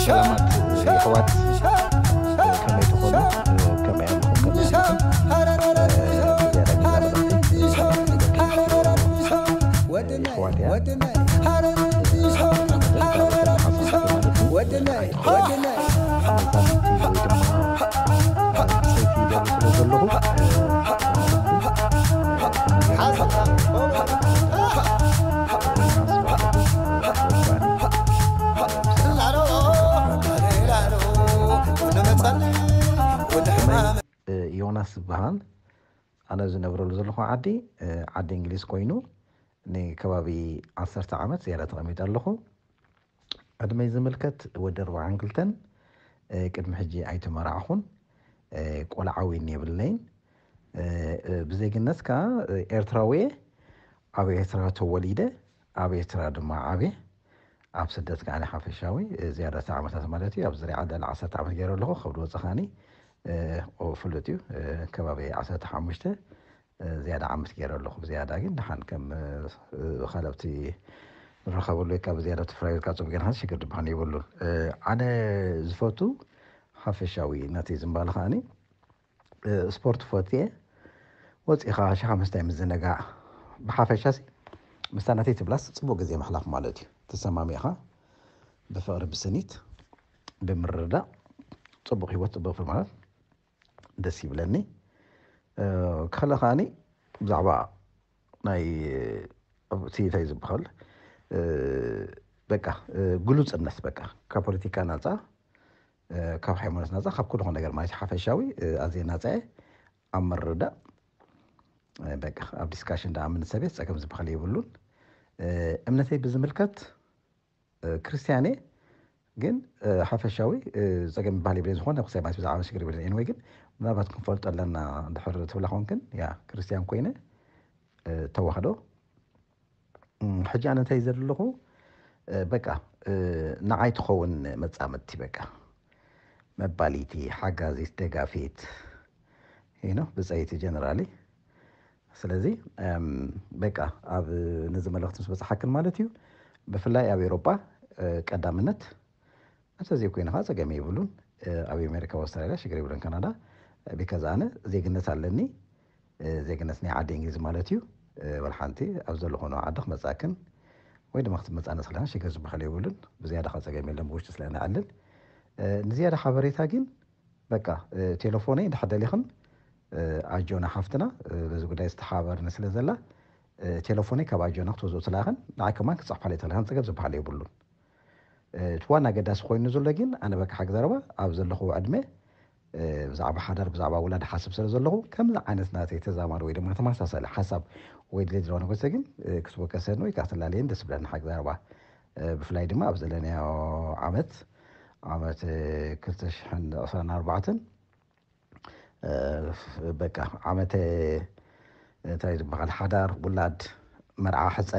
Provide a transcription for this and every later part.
ሰላማት የሕዋት፣ ከመይ ትኾኑ? ከመይ ኣለኹም? ከመይ ኣለኹም? ዝያዳ ግዜ ኣለኹም። የሕዋት እያ። ዮናስ ዝበሃል። ኣነ ዝነብረሉ ዘለኹ ዓዲ ዓዲ እንግሊዝ ኮይኑ ንከባቢ ዓሰርተ ዓመት ዝያዳ ተቐሚጠ ኣለኹ። ዕድመይ ዝምልከት ወዲ ኣርባዓን ክልተን። ቅድሚ ሕጂ ኣይተመራዕኹን። ቆልዓ እውን የብለይን። ብዜግነት ከዓ ኤርትራዊ እየ። ኣብ ኤርትራ ተወሊደ፣ ኣብ ኤርትራ ድማ ዓብየ። ኣብ ስደት ከዓ ሓፈሻዊ ዝያዳ ዓመታት ማለት እዩ። ኣብ ዝርያ ዓዲ ዓሰርተ ዓመት ገይረ ኣለኹ። ከብዲ ወፅእ ከዓኒ ፍሉጥ እዩ። ከባቢ ዓሰርተ ሓሙሽተ ዝያዳ ዓመት ገይረ ኣለኹ። ብዝያዳ ግን ደሓን ከም ኸለብቲ ንረኸበሉ ወይ ካብ ዝያዳ ተፈላለዩ ካብ ጾም ገና ሽግር ድብሃን የብሉን። ኣነ ዝፈቱ ሓፈሻዊ ናተይ ዝምባለ ከዓኒ ስፖርት ፈትየ ወፂኻ ሽሓ ምስታይ ምዝንጋዕ ብሓፈሻ ሲ ምስታ ናተይ ትብላስ ፅቡቅ ግዜ ምሕላፍ ማለት እዩ። ተሰማሚዕኻ ብፍቅሪ ብስኒት ብምርዳእ ፅቡቅ ህይወት ፅቡቅ ፍል ማለት ደስ ይብለኒ። ክኸለ ከዓኒ ብዛዕባ ናይ እቲ እንታይ ዝበሃል በቃ ግሉፅነት በቃ ካብ ፖለቲካ ናፃ ካብ ሃይማኖት ናፃ ካብ ኩሉ ነገር ማለት ሓፈሻዊ ኣዝየ ናፃ እየ ኣብ ምርዳእ በቃ ኣብ ዲስካሽን ደኣ ምን ሰቤት ፀገም ዝበሃል የብሉን። እምነተይ ብዝምልከት ክርስትያን እየ ግን ሓፈሻዊ ፀገም ይበሃል የብለይ ዝኾነ ክሳይ ማለት ብዛዕባ ሽግር የብለይ። ኤንወይ ግን ምናልባት ክንፈልጦ ኣለና እንድሕር ትብላ ኮንክን ያ ክርስትያን ኮይነ ተዋህዶ ሕጂ ኣነ እንታይ ዘለ ኣለኹ በቃ ንዓይ ትኸውን መጻምድቲ በቃ መባሊቲ ሓጋዚት ደጋፊት ብፀይቲ ጀነራሊ ስለዚ በቃ ኣብ ነዚ መልእኽቲ ምስ በፅሓክን ማለት እዩ ብፍላይ ኣብ ኤሮጳ ቀዳምነት እንተዘይ ኮይንኻ ፀገም የብሉን ኣብ ኣሜሪካ ኣውስትራልያ ሽግር የብሉን ካናዳ ቢካዝ ኣነ ዜግነት ኣለኒ ዜግነት ናይ ዓዲ እንግሊዝ ማለት እዩ ወላ ሓንቲ ኣብ ዘለኾኖ ዓዲ ክመፃክን ወይ ድማ ክትመፃኒ ስለና ሽግር ዝበሃል የብሉን ብዝያዳ ከፀገም የለን ብውሽጢ ስለና ኣልን ንዝያዳ ሓበሬታ ግን በቃ ቴሌፎነይ እንድሕር ደሊኽን ኣጆና ሓፍትና በዚ ጉዳይ ዝተሓባበርኒ ስለ ዘላ ቴሌፎነይ ካብ ኣጆና ክትወዝኦ ትላኽን ንዓይ ከማን ክፅሕፋለይ ትላኽን ፀገም ዝበሃል የብሉን እቲ ዋና ገዳሲ ኮይኑ ዘሎ ግን ኣነ በቃ ሓቂ ዘረባ ኣብ ዘለኹዎ ዕድመ ብዛዕባ ሓዳር ብዛዕባ ውላድ ሓስብ ስለ ዘለኹ ከምዚ ዓይነት ናተይ ተዛማድ ወይ ድማ ተመሳሳሊ ሓሳብ ወይ ድሌት ዘለዎ ነገር ግን ክትወቀሰኒ ወይ ከዓ ክትላለየን ደስ ብለኒ ሓቂ ዘረባ ብፍላይ ድማ ኣብ ዘለናዮ ዓመት ዓመት ክልተ ሽሕን ዕስራን ኣርባዕተን በቃ ዓመተ እንታይ ዝበሃል ሓዳር ውላድ መርዓ ሕፀ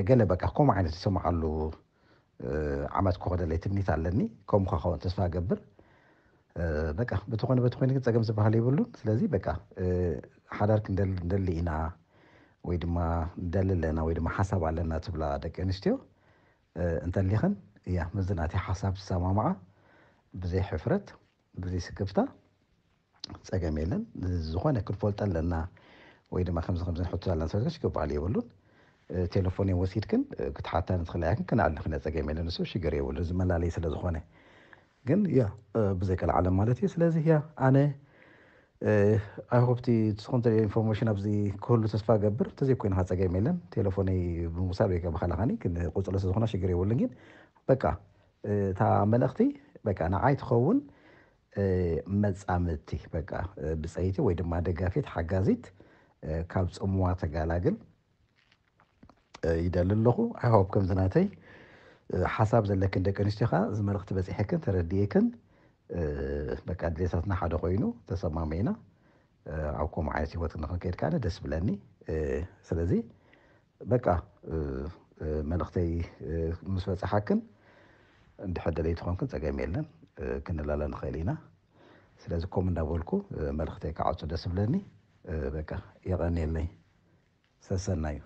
ገለ በቃ ከምኡ ዓይነት ዝሰምዓሉ ዓመት ክኾነለይ ትምኒት ኣለኒ ከምኡ ከኸውን ተስፋ ገብር በቃ በተኾነ በተኾይነ ግን ፀገም ዝበሃል የብሉን ስለዚ በቃ ሓዳር ክንደሊ ኢና ወይ ድማ ንደሊ ኣለና ወይ ድማ ሓሳብ ኣለና ትብላ ደቂ ኣንስትዮ እንተሊኽን እያ ምስዚ ናተይ ሓሳብ ትሰማማዓ ብዘይ ሕፍረት ብዘይ ስክፍታ ፀገም የለን ዝኾነ ክንፈልጦ ኣለና ወይ ድማ ከምዚ ከምዚ ንሕቶ ኣለና ሰበትካ ሽግር በዓል የብሉን ቴሌፎን ወሲድክን ክትሓታ ንትኽእላ ያክን ክነዕልኽን ፀገም የለን እሱ ሽግር የብሉ ዝመላለይ ስለ ዝኾነ ግን ያ ብዘይ ቀልዓለም ማለት እዩ ስለዚ ያ ኣነ ኣይሆፕቲ ዝኾን ኢንፎርሜሽን ኣብዚ ክህሉ ተስፋ ገብር እንተዘይኮይንካ ፀገም የለን ቴሌፎነይ ብምውሳድ ወይ ብካላካኒ ግን ቁፅሎ ስለዝኾነ ሽግር የብሉን ግን በቃ እታ መልእኽቲ በቃ ንዓይ ትኸውን መጻምድቲ በቃ ብፀይቲ ወይ ድማ ደጋፊት ሓጋዚት ካብ ፅምዋ ተጋላግል ይደሊ ኣለኹ። I hope ከምዚ ናተይ ሓሳብ ዘለክን ደቂ ኣንስትዮ ከዓ እዚ መልእኽቲ በፂሐክን ተረዲእክን በቃ ድሌታትና ሓደ ኮይኑ ተሰማሚዕና ኣብ ከምኡ ዓይነት ህይወት ንክንከይድ ከዓ ደስ ብለኒ። ስለዚ በቃ መልእኽተይ ምስ በፅሓክን እንድሕር ደለይቲ ኮንክን ፀገም የለን ክንላለ ንኽእል ኢና። ስለዚ ከምኡ እንዳበልኩ መልእኽተይ ክዓፁ ደስ ብለኒ። በቃ የቐንየለይ። ሰሰናዩ።